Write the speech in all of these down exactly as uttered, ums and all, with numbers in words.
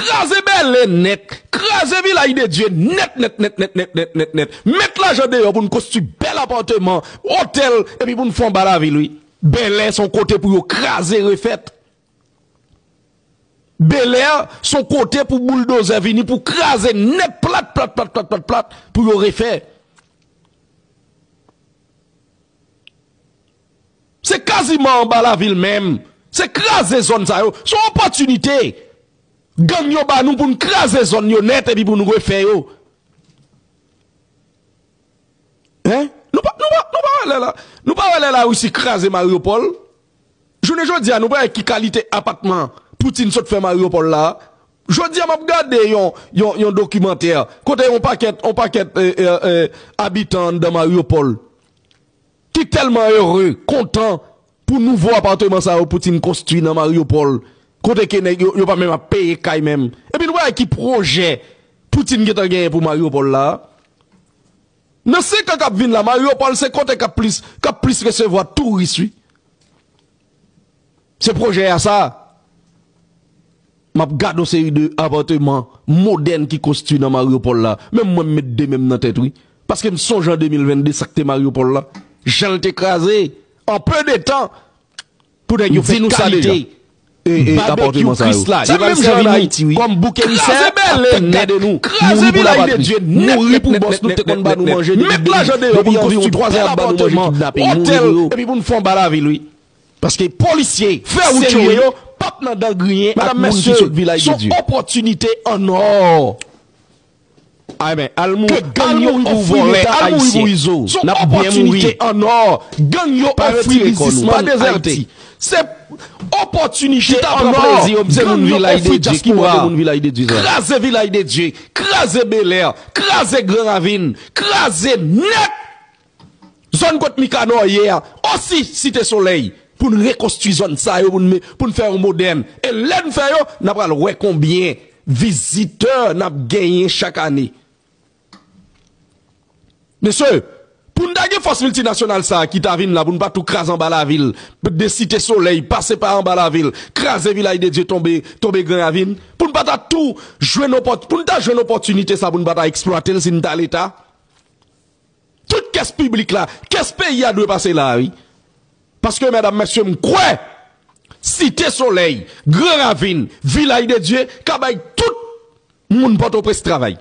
Kraze Bèlè nèt. Kraze Vilaj de Dye nèt, nèt, nèt, nèt, nèt, nèt, nèt, nèt. Met lajan deyò pou n konstwi bèl apatman, otèl, epi pou n fè anba lavil, wi. Bèlè se yon kote pou yo kraze, refèt. Bèlè se yon kote pou bouldozè vini, pou kraze nèt, plat, plat, plat, plat, plat, plat, pou yo refè. Se kaziman anba lavil menm. Se kraze zòn sa yo. Se yon opòtinite. Gang yo ba nou pou n kraze zòn yo nèt epi pou n refè yo. Hein? Nou pa, nou pa, nou pa wè lè la, nou pa wè lè Larisi kraze Mariupol? Jounen jodi a, nou pa wè ki kalite apatman Putin sot fè Mariupol la? Jodi a, m ap gade yon, yon, yon dokimantè kote yon pakèt, yon pakèt, eh, eh, eh, abitan anndan Mariupol ki tèlman ere, kontan pou nouvo apatman sa yo Putin konstwi nan Mariupol, kote ke nèg yo, yo pa menm ap peye kay menm. Epi nou pa wè ki pwojè Putin gentan genyen pou Mariupol la? Nan senk an k ap vin la, Mariupol se kote k ap plis, k ap plis resevwa touris, wi. Se pwojè a sa. M ap gade yon seri de apatman modèn ki konstwi nan Mariupol la. Menm mwen, m met de men m nan tèt, wi. Paske m sonje an de mil vennde sa k te Mariupol la. Jan l te kraze. An pe de tan, pou nèg yo fè kalite, e, e, apatman sa yo. Sa menm jan vini kòm bouk emisè, ap tande nou, mouri pou lapatri, mouri pou bòs nou te konn ba nou manje depi, depi anviwon twa zan y ap ba nou manje, kidnape, mouri pou yo. Epi pou n fè anba lavil, wi. Paske polisye serye yo p ap nan dan griyen ak moun ki sot Vilaj de Dye. Medam, mesye, se yon opòtinite an nò. Ay men, al mouri pou vòlè ayisyen. N ap byen mouri. Gang yo ofri biznisman Ayiti. Se opòtinite an nò. Gang yo ofri dyaspora pou moun Vilaj de Dye. Kraze Vilaj de Dye, kraze Bèlè, kraze Gran Ravin, kraze nèt zòn kot Mikanò ye a, osi Site Solèy, pou n rekonstwi zòn sa yo, pou n, pou n fè yo modèn. E lè n fè yo, n a pral wè konbyen vizitè n ap genyen chak ane. Mesye, pou n ta gen fòs miltinasyonal sa a ki ta vin la, pou n pa tou kraze anba lavil, de Site Solèy, pase pa anba lavil, kraze Vilaj de Dye, tonbe, tonbe Gran Ravin, pou n pa ta tou jwenn opòt-, pou n ta jwenn opòtinite sa, pou n pa ta eksplwate l si n ta Leta. Tout kès piblik la, kès peyi a dwe pase la, wi. Paske, medam, mesye, m kwè Site Solèy, Gran Ravin, Vilaj de Dye ka bay tout moun Pòtoprens travay.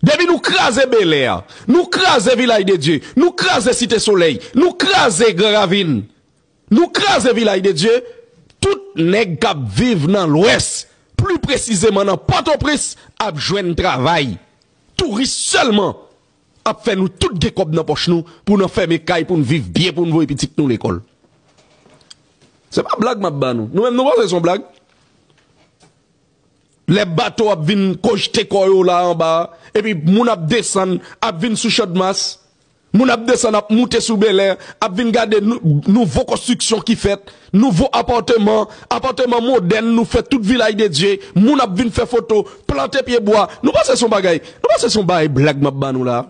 Depi nou kraze Bèlè, nou kraze Vilaj de Dye, nou kraze Site Solèy, nou kraze Gran Ravin, nou kraze Vilaj de Dye, tout nèg k ap viv nan Lwès, pli presizeman nan Pòtoprens, ap jwenn travay. Touris sèlman ap fè nou tout gen kòb nan pòch nou pou n anfème kay, pou n viv byen, pou n voye pitit nou lekòl. Se pa blag m ap ba nou. Nou menm, nou panse se yon blag? Lè bato ap vin kojte kò yo la anba a, epi moun ap desann, ap vin sou Channmas, moun ap desann, ap moute sou Bèlè, ap vin gade nou-, nouvo konstriksyon ki fèt, nouvo apatman, apatman modèn nou fè tout Vilaj de Dye, moun ap vin fè foto, plante pye bwa. Nou panse se yon bagay, nou panse se yon bagay blag m ap ba nou la?